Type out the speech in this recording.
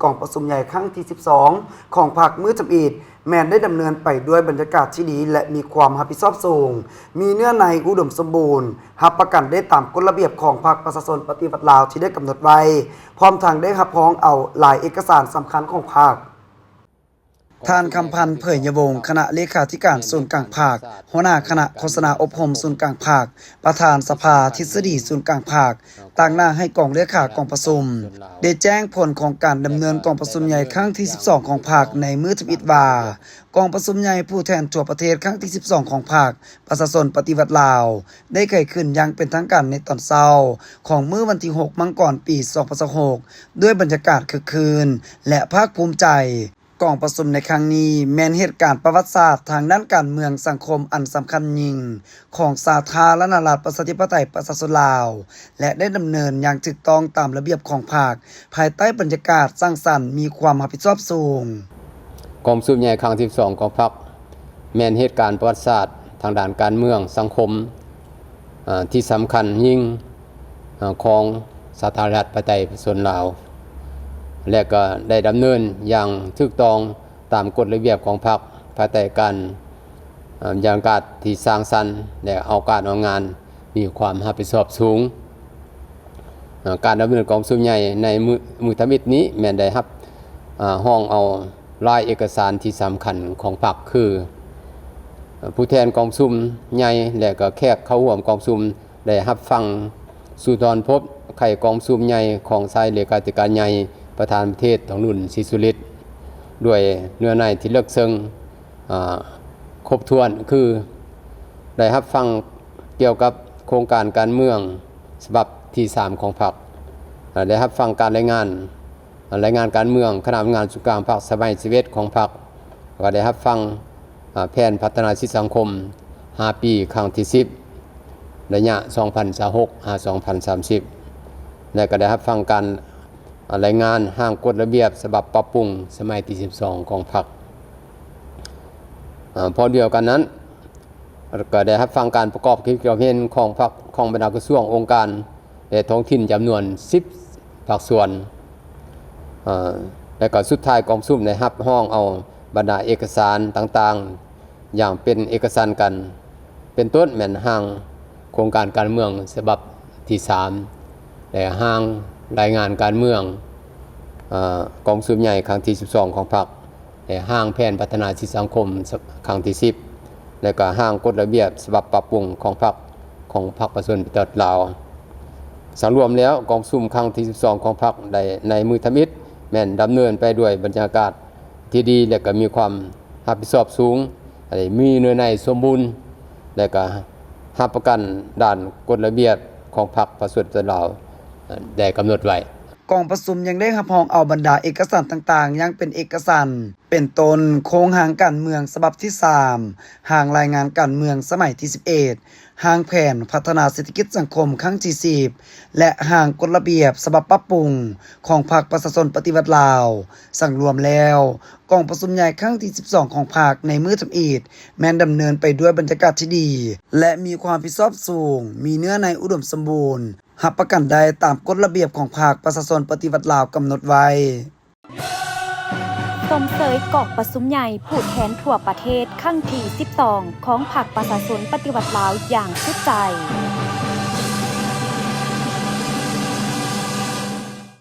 ກອງປະຊຸມໃຫຍ່ຄັ້ງທີສິບສອງຂອງພັກມື້ທຳອິດ ແມ່ນໄດ້ດຳເນີນໄປດ້ວຍບັນຍາກາດທີ່ດີ ແລະ ມີຄວາມຮັບຜິດຊອບສູງ, ມີເນື້ອໃນອຸດົມສົມບູນ, ຮັບປະກັນໄດ້ຕາມກົດລະບຽບຂອງພັກປະຊາຊົນປະຕິວັດລາວທີ່ໄດ້ກຳນົດໄວ້, ພ້ອມທັງໄດ້ຮັບຮອງເອົາລາຍເອກະສານສຳຄັນຂອງພັກ. ທ່ານ ຄຳພັນ ເຜີຍຍະວົງ ຄະນະເລຂາທິການສູນກາງພັກ, ຫົວໜ້າຄະນະໂຄສະນາອົບຮົມສູນກາງພັກ, ປະທານສະພາທິດສະດີສູນກາງພັກ, ຕາງໜ້າໃຫ້ກອງເລຂາກອງປະຊຸມ ໄດ້ແຈ້ງຜົນຂອງການດຳເນີນກອງປະຊຸມໃຫຍ່ຄັ້ງທີສິບສອງຂອງພັກໃນມື້ທຳອິດວ່າ, ກອງປະຊຸມໃຫຍ່ຜູ້ແທນທົ່ວປະເທດຄັ້ງທີສິບສອງຂອງພັກປະຊາຊົນປະຕິວັດລາວ ໄດ້ໄຂຂຶ້ນຢ່າງເປັນທາງການໃນຕອນເຊົ້າຂອງມື້ວັນທີຫົກ ມັງກອນ ປີສອງພັນຊາວຫົກ ດ້ວຍບັນຍາກາດຄຶກຄື້ນ ແລະ ພາກພູມໃຈ. ກອງປະຊຸມໃນຄັ້ງນີ້ແມ່ນເຫດການປະຫວັດສາດທາງດ້ານການເມືອງສັງຄົມອັນສຳຄັນຍິ່ງຂອງສາທາລະນະລັດປະຊາທິປະໄຕປະຊາຊົນລາວ ແລະ ໄດ້ດຳເນີນຢ່າງຖືກຕ້ອງຕາມລະບຽບຂອງພັກ ພາຍໃຕ້ບັນຍາກາດສ້າງສັນ ມີຄວາມຮັບຜິດຊອບສູງ. ກອງປະຊຸມໃຫຍ່ຄັ້ງທີສິບສອງຂອງພັກ ແມ່ນເຫດການປະຫວັດສາດທາງດ້ານການເມືອງສັງຄົມ ເອີ່ ທີ່ສຳຄັນຍິ່ງ ເອີ່ ຂອງສາທາລະນະລັດປະຊາທິປະໄຕປະຊາຊົນລາວ ແລະ ກໍໄດ້ດຳເນີນຢ່າງຖືກຕ້ອງຕາມກົດລະບຽບຂອງພັກ ພາຍໃຕ້ການ ເອີ່ ບັນຍາກາດທີ່ສ້າງສັນ ແລະ ເອົາການເອົາງານ ມີຄວາມຮັບຜິດຊອບສູງ. ເອີ່ ການດຳເນີນກອງປະຊຸມໃຫຍ່ໃນມື້ ມື້ທຳອິດນີ້ແມ່ນໄດ້ຮັບ ອາ ຮອງເອົາລາຍເອກະສານທີ່ສຳຄັນຂອງພັກ ຄື ເອີ່ ຜູ້ແທນກອງປະຊຸມໃຫຍ່ ແລະ ກໍແຂກເຂົ້າຮ່ວມກອງປະຊຸມ ໄດ້ຮັບຟັງສຸນທອນພົບໄຂກອງປະຊຸມໃຫຍ່ຂອງສາຍເລຂາທິການໃຫຍ່ ປະທານປະເທດ ທອງລຸນ ສີສຸລິດ ດ້ວຍເນື້ອໃນທີ່ເລິກເຊິ່ງ ອາ ຄົບຖ້ວນ ຄື ໄດ້ຮັບຟັງກ່ຽວກັບໂຄງການການເມືອງສະບັບທີສາມຂອງພັກ, ແລະ ໄດ້ຮັບຟັງການລາຍງານ ລາຍງານການເມືອງຄະນະທຳງານສູນກາງພັກສະໄໝສິບເອັດຂອງພັກ, ແລ້ວກໍໄດ້ຮັບຟັງ ອາ ແຜນພັດທະນາເສດຖະກິດສັງຄົມຫ້າປີ ຄັ້ງທີສິບ ໄລຍະສອງພັນຊາວຫົກ ຫາ ສອງພັນສາມສິບ ແລະ ກໍໄດ້ຮັບຟັງການ ອາ ລາຍງານຮ່າງກົດລະບຽບສະບັບປັບປຸງສະໄໝທີສິບສອງຂອງພັກ. ອາ ພ້ອມດຽວກັນນັ້ນ ກໍໄດ້ຮັບຟັງການປະກອບຄຳຄິດຄຳເຫັນຂອງພັກ ຂອງບັນດາກະຊວງ, ອົງການ ແລະ ທ້ອງຖິ່ນຈຳນວນສິບພາກສ່ວນ, ເອີ່ ແລະ ກໍສຸດທ້າຍກອງປະຊຸມໄດ້ຮັບຮອງເອົາບັນດາເອກະສານຕ່າງໆ ຢ່າງເປັນເອກະສັນກັນ ເປັນຕົ້ນແມ່ນຮ່າງໂຄງການການເມືອງສະບັບທີສາມ ແລະ ຮ່າງລາຍງານການເມືອງ ເອີ່ ກອງປະຊຸມໃຫຍ່ຄັ້ງທີສິບສອງຂອງພັກ ແລະ ຮ່າງແຜນພັດທະນາເສດຖະກິດສັງຄົມຄັ້ງທີສິບ ແລະ ກໍຮ່າງກົດລະບຽບສະບັບປັບປຸງຂອງພັກ ຂອງພັກປະຊາຊົນປະຕິວັດລາວ. ສະລວມແລ້ວ ກອງປະຊຸມຄັ້ງທີສິບສອງຂອງພັກໄດ້ໃນມື້ທຳອິດ ແມ່ນດຳເນີນໄປດ້ວຍບັນຍາກາດທີ່ດີ ແລະ ກໍມີຄວາມຮັບຜິດຊອບສູງ, ໄດ້ມີເນື້ອໃນສົມບູນ ແລະ ກໍຮັບປະກັນດ້ານກົດລະບຽບຂອງພັກປະຊາຊົນປະຕິວັດລາວໄດ້ກຳນົດໄວ້. ກອງປະຊຸມຍັງໄດ້ຮັບຮອງເອົາບັນດາເອກະສານຕ່າງໆຢ່າງເປັນເອກະສັນ ເປັນຕົ້ນ ໂຄງຮ່າງການເມືອງສະບັບທີສາມ, ຮ່າງລາຍງານການເມືອງສະໄໝທີສິບເອັດ, ຮ່າງແຜນພັດທະນາເສດຖະກິດສັງຄົມຄັ້ງທີສິບ ແລະ ຮ່າງກົດລະບຽບສະບັບປັບປຸງຂອງພັກປະຊາຊົນປະຕິວັດລາວ. ສັງລວມແລ້ວ, ກອງປະຊຸມໃຫຍ່ຄັ້ງທີສິບສອງຂອງພັກໃນມື້ທຳອິດ ແມ່ນດຳເນີນໄປດ້ວຍບັນຍາກາດທີ່ດີ ແລະ ມີຄວາມຮັບຜິດຊອບສູງ, ມີເນື້ອໃນອຸດົມສົມບູນ, ຮັບປະກັນໄດ້ຕາມກົດລະບຽບຂອງພັກປະຊາຊົນປະຕິວັດລາວກຳນົດໄວ້. ຊົມເຊີຍກອງປະຊຸມໃຫຍ່ຜູ້ແທນທົ່ວປະເທດຄັ້ງທີສິບສອງຂອງພັກປະຊາຊົນປະຕິວັດລາວຢ່າງສຸດໃຈ.